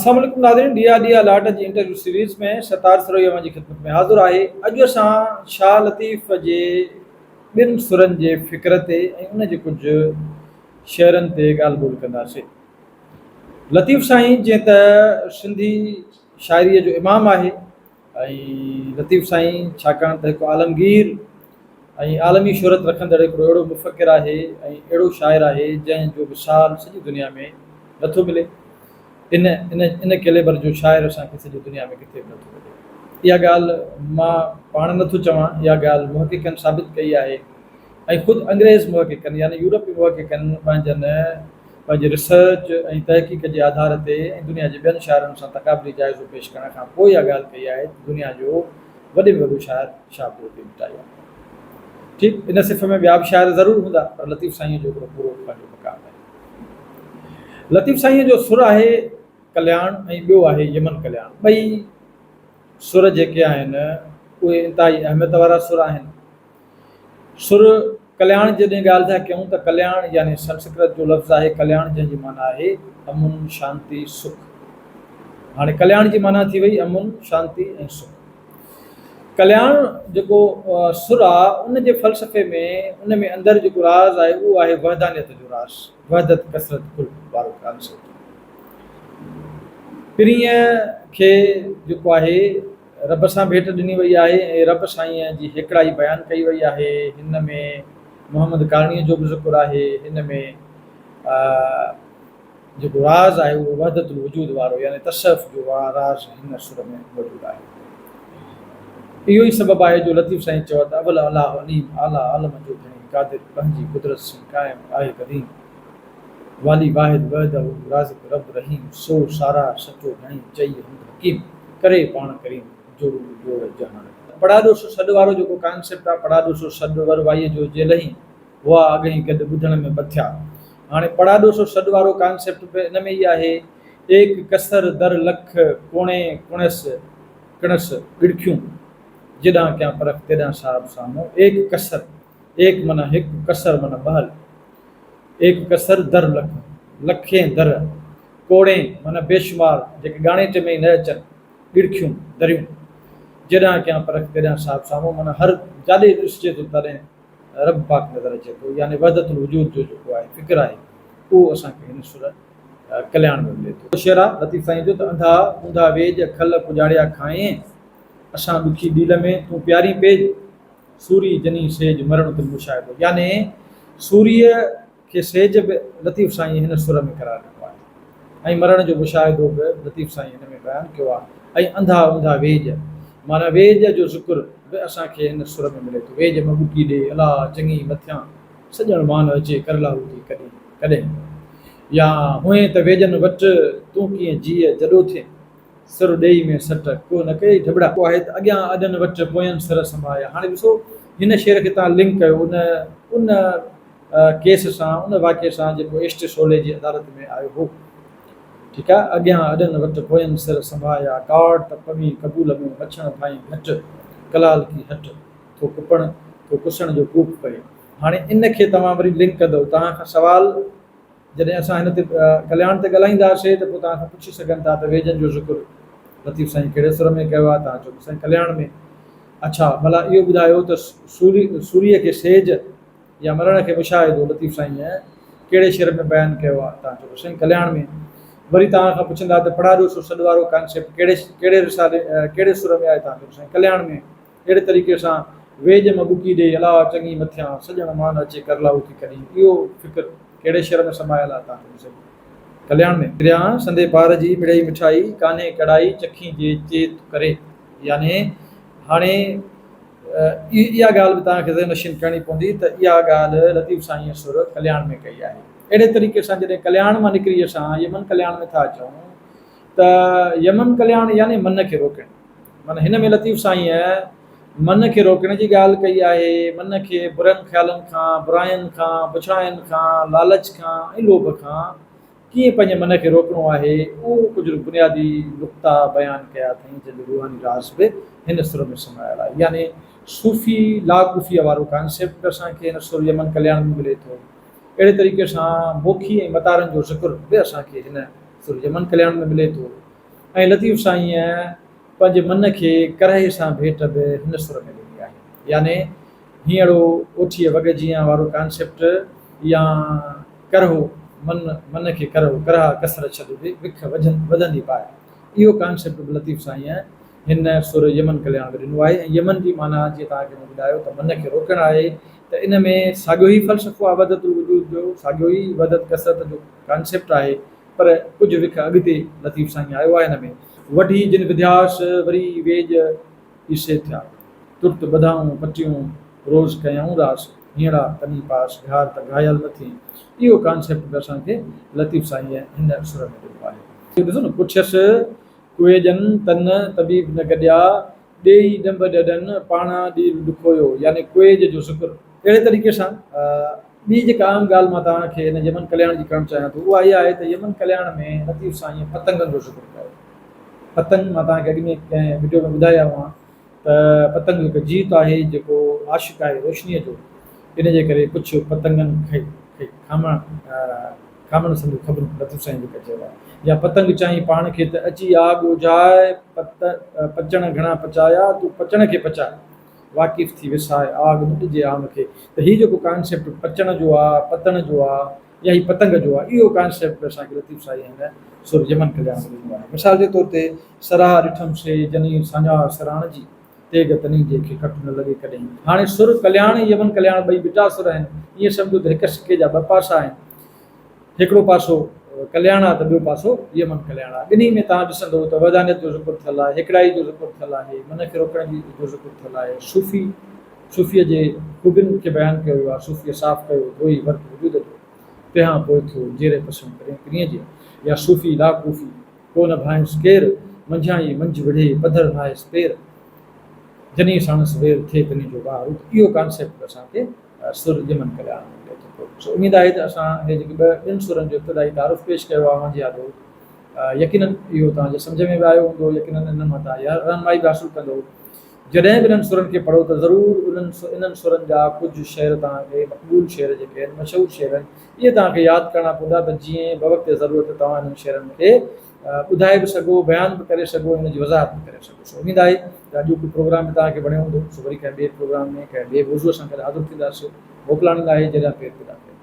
السلام عليڪم ناظرين ڊي I D I لاٽ جي انٽرويو سيريز ۾ ستار سروهي اوهان جي خدمت ۾ حاضر آهي. اڄ اسان شاهه لطيف جي ٻن سرن جي فڪر تي ۽ ان جي ڪجهه شعرن تي ڳالهه ٻولهه ڪنداسين. لطيف سائين جيئن ته سنڌي شاعريء جو امام آهي ۽ لطيف سائين ڇاڪاڻ ته هڪ عالمگير ۽ عالمي شهرت رکندڙ هڪڙو اهڙو مفڪر آهي ۽ اهڙو شاعر آهي جنهن جو مثال سڄي دنيا ۾ نٿو ملي. ان ان ان ڪيليبر جو شاعر اسان کي سڄي دنيا ۾ ڪٿي به نٿو ملي. اها ڳالهه مان پاڻ نٿو چوان، اها ڳالهه محققن ثابت ڪئي آهي ۽ خود انگريز محققن يعني يورپي محققن پنهنجن پنهنجي ريسرچ ۽ تحقيق جي آڌار تي ۽ دنيا جي ٻين شاعرن سان تقابلي جائزو پيش ڪرڻ کان پوء اها ڳالهه ڪئي آهي ته دنيا جو وڏي ۾ وڏو شاعر شاهه عبداللطيف ڀٽائي آهي. ٺيڪ ان صف ۾ ٻيا به شاعر ضرور هوندا پر لطيف سائينء جو هڪڙو پورو پنهنجو مقام آهي. لطيف سائينء جو سر آهي ڪلياڻ ۽ ٻيو آهي يمن ڪلياڻ. ٻئي سر جيڪي آهن اهي انتهائي اهميت وارا سر آهن. سر ڪلياڻ جڏهن ڳالهه ٿا ڪيون ته ڪلياڻ يعني سنسڪرت جو لفظ آهي ڪلياڻ جنهن جي معنيٰ آهي امن، شانتي، سک. هاڻي ڪلياڻ جي معنيٰ ٿي وئي امن، شانتي ۽ سک. ڪلياڻ جيڪو سر آ ان جي فلسفي ۾ ان ۾ اندر جيڪو راز آهي اهو آهي وحدانيت جو راز، وحدت ڪثرت ڪل وارو ڪانسيپٽ. پرينء کي جيڪو آهي رب سان ڀيٽ ڏني وئي آهي ۽ رب سائينء جي هيڪڙائي بيان ڪئي وئي آهي. هن ۾ محمد ڪارڻيء جو به ذڪر آهي. هن ۾ جيڪو راز آهي اهو وحدت الوجود وارو يعني تصوف جو راز هن سر ۾ موجود آهي. اهو ئي سبب آهي جو لطيف سائين چيو ته اول الله عليم اعليٰ عالم جو ڌڻي قادر پنهنجي قدرت سين قائم آهي قديم. والي واحد وحده رازق رب رحيم سو ساراهه سچو ڌڻي چئي حمد حڪيم ڪري پاڻ ڪريم جوڙون جوڙ جهان. پڙاڏو سو سڏ وارو جيڪو ڪانسيپٽ آ پڙاڏو سو سڏ ور وائيء جو جيلهين هئا اڳهين گڏ ٻڌڻ ۾ ٻٿيا هاڻي پڙاڏو سو سڏ وارو ڪانسيپٽ به ان ۾ ئي آهي ايڪ ڪسر در لک ڪوڻي ڪڻس ڪڻس ڳڙکيون جيڏانهن ڪيان پرک تيڏانهن صاحب سامهون ايڪ ڪسر ايڪ معنيٰ هڪ ڪسر معنيٰ محل ايڪ ڪسر در لک، لکين در، ڪوڙين معنيٰ بيشمار، جيڪي ڳاڻيٽي ۾ ئي نه اچن، ڳڙکيون، دريون. جيڏانهن ڪيان پرک تيڏانهن صاحب سامهون معنيٰ هر جاڏي ڏسجي ٿو تڏهن رب پاڪ نظر اچي ٿو يعني وحدت الوجود جو جيڪو آهي فڪر آهي اهو اسان کي هن سر ڪلياڻ ۾ ملي ٿو. شعر آ لطيف سائين جو ته انڌا اونڌا ويڄ کل پڄاڙيا کائين، اسان ڏکي ڏيل ۾ تون پيارين پيڄ. سوري جني سيج مرڻ تي مشاهدو يعني سوريء کي سيج به لطيف سائين هن سر ۾ قرار ڏنو آهي ۽ مرڻ جو مشاهدو به لطيف سائين هن ۾ بيان ڪيو آهي ۽ انڌا اونڌا ويڄ معنيٰ ويڄ جو ذڪر به اسان کي هن سر ۾ ملي ٿو ويڄ م ٻوٽي ڏي الا چڱي مٿيان سڄڻ مان اچي ڪر لاهوتي ڪڏهن ڪڏهن يا هئين ته ويڄن وٽ تون ڪيئن جيء جڏو ٿئين. سر ڏيئي ۾ سٽ، ڪو نه ڪيئي ڍٻڙا. ڪو آهي ته اڳيان اڏن وٽ، پوين سر سنڀايا. هاڻي ڏسو هن شعر کي توهان لنڪ ڪيو ان ان ڪيس سان، ان واقعي سان جيڪو ايسٽ سولي جي عدالت ۾ آيو هو. ٺيڪ آهي، اڳيان اڏن وٽ، پوين سر سنڀايا. ڪاڙ ته پوين قبول ۾، مڇڻ ڀائين گهٽ، ڪلال ڪي هٽ، ٿو ڪپڻ، ٿو ڪسڻ جو ڪوپ پئي. هاڻي ان کي توهان وري لنڪ ڪندؤ. توهان کان سوال. جڏهن اسان هن تي ڪلياڻ تي ڳالهائينداسين ته پوء توهان کان پڇي سگهن ٿا ته ويڄن جو ذڪر لطيف سائين ڪهڙي سر ۾ ڪيو آهي؟ توهان چئو ته سائين ڪلياڻ ۾. اڇا ڀلا اهو ٻڌايو ته سوري سوريء کي سيج يا مرڻ کي مشاهدو لطيف سائينء ڪهڙي شعر ۾ بيان ڪيو آهي؟ توهان چئو ته سائين ڪلياڻ ۾. وري توهان کان پڇندا ته پڙاڏو سو سڏ وارو ڪانسيپٽ ڪهڙي ڪهڙي رسالي ڪهڙي سر ۾ آهي؟ توهان چئو ته سائين ڪلياڻ ۾. اهڙي طريقي سان ويڄ م ٻڪي ڏي الا چڱي مٿيان سڄڻ مان اچي ڪر لاهوتي ڪڏهين اهو فڪر ڪهڙي شعر ۾ سمايل آهي تان چئي سگهو ڪلياڻ ۾. پريان سندي پار جي مڙئي مٺائي ڪانهي ڪڙائي چکين جي چيت ڪري يعني هاڻي اها ڳالهه به توهان کي ذهن نشين ڪرڻي پوندي ته اها ڳالهه لطيف سائينء سر ڪلياڻ ۾ ڪئي آهي اهڙي طريقي سان جڏهن ڪلياڻ مان نڪري اسان يمن ڪلياڻ ۾ ٿا اچون ته يمن ڪلياڻ يعني من کي روڪڻ معنيٰ هن ۾ لطيف سائينء من کي روڪڻ جي ڳالهه ڪئي آهي، من کي برن خيالن کان، براين کان، بڇڙاين کان، لالچ کان ۽ لوڀ کان ڪيئن پنهنجي من کي روڪڻو آهي، اهو ڪجهه بنيادي نقطا بيان ڪيا اٿائين، جنهن جو روحاني راز به هن سر ۾ سمايل آهي. يعني صوفي لاڪوفيء وارو ڪانسيپٽ به اسان کي هن سر يمن ڪلياڻ ۾ ملي ٿو. اهڙي طريقي سان موکي ۽ متارن جو ذڪر به اسان کي هن سر يمن ڪلياڻ ۾ ملي ٿو. ۽ لطيف سائينء پنهنجي من کي ڪرهي سان ڀيٽ به هن سر ۾ ڏني آهي. يعني هينئڙو اوٺيء وڳ جيان وارو ڪانسيپٽ يا ڪرهو من، من کي ڪرهو، ڪرها ڪسر ڇڏ به وک وڌندي پاء. اهو ڪانسيپٽ به لطيف سائينء هن سر يمن ڪلياڻ ۾ ڏنو آهي ۽ يمن جي معنيٰ جيئن توهان کي مون ٻڌايو ته من کي روڪڻ آهي ته ان ۾ ساڳيو ئي فلسفو آهي وحدت الوجود جو، ساڳيو ئي وحدت ڪثرت جو ڪانسيپٽ آهي پر ڪجهه وک اڳتي لطيف سائين آيو آهي ان ۾. وڍي جن وڌياس، وري ويڄ عيسي ٿيا. ترت ٻڌائون پٽيون، روز ڪيائون راس. هينئڙا تني پاس، گهار ته گهايل نه ٿئين. اهو ڪانسيپٽ به اسان کي لطيف سائينء هن سر ۾ ڏنو آهي. ڏسو نه پڇيس ڪوئيجن، تن طبيب نه گڏيا. ڏيئي ڏنڀ ڏڏن، پاڻان ڏيل ڏکويو، يعني ڪوئيج جو ذڪر. اهڙي طريقي سان ٻي جيڪا اهم ڳالهه مان توهان کي هن يمن ڪلياڻ جي ڪرڻ چاهيان ٿو اها اها آهي ته يمن ڪلياڻ ۾ لطيف سائينء پتنگن جو ذڪر ڪيو. پتنگ مان توهان کي اڳ ۾ ڪنهن وڊيو ۾ ٻڌائي آيو آهيان ته پتنگ هڪ جيت آهي جيڪو عاشق آهي روشنيء جو ان جي ڪري پڇ پتنگن کئي کئي کامڻ کامڻ سنديون خبرون لطيف سائين جيڪا چيو آهي يا پتنگ چاهين پاڻ کي ته اچي آڳ اجهاء پت پچڻ گهڻا پچايا تون پچڻ کي پچاء واقف ٿي وساء آڳ نه ڏجي عام کي ته هي جيڪو ڪانسيپٽ پچڻ جو آ پتڻ جو آ يا هي پتنگ جو آ اهو ڪانسيپٽ به اسان کي لطيف سائين هن سر يمن ڪلياڻ ۾ ڏنو آهي مثال جي طور تي سراهه ڏٺم سي جني ساڃاهه سراڻ جي تيغ تني جي کي ڪٽ نه لڳي ڪڏهين. هاڻي سر ڪلياڻ ۽ يمن ڪلياڻ ٻئي ٻٽا سر آهن. ائين سمجهو ته هڪ سڪي جا ٻه پاسا آهن. هڪڙو پاسو ڪلياڻ آهي ته ٻيو پاسو يمن ڪلياڻ آهي. ٻنهي ۾ توهان ڏسندو ته وحدانيت جو ذڪر ٿيل آهي، هيڪڙائي جو ذڪر ٿيل آهي، من کي روڪڻ جي جو ذڪر ٿيل آهي، صوفي صوفيء جي خوبين کي بيان ڪيو ويو آهي، صوفيء صاف ڪيو ڌوئي ورت وجود جو، تنهان پوء ٿيو جيري پسڻ پرين پرينء جي يا صوفي لا ڪوفي. ڪو نه ڀانئيس ڪير، منجهان ئي منجهه وڙهي، پڌر ناهيس پير، جني ساڻس وير، ٿئي تني جو واهه روت. اهو ڪانسيپٽ به اسان کي سر جمن ڪلياڻ ۾ ملي ٿو پيو. سو اميد آهي ته اسان هي جيڪي ٻه ٻن سرن جو ابتدائي تعارف پيش ڪيو آهي اوهان جي آڏو، يقينن اهو توهان جي سمجهه ۾ به آيو هوندو، يقينن انهن مان توهان اها رهنمائي به حاصل ڪندو. جڏهن به انهن سرن کي پڙهو ته ضرور انهن انهن سرن جا ڪجهه شعر توهان کي مقبول شعر جيڪي آهن مشهور شعر آهن اهي توهان کي ياد ڪرڻا پوندا ته جيئن بوقت ضرورت توهان انهن شعرن کي ٻڌائي به سگهو بيان به ڪري سگهو ۽ ان جي وضاحت به ڪري سگهو سو اميد آهي ته اڄوڪو پروگرام به توهان کي وڻيو هوندو سو وري ڪنهن ٻئي پروگرام ۾ ڪنهن ٻئي موضوع سان گڏ حاضر ٿينداسين موڪلاڻي آهي جڏهن پير پيدا ڪيو.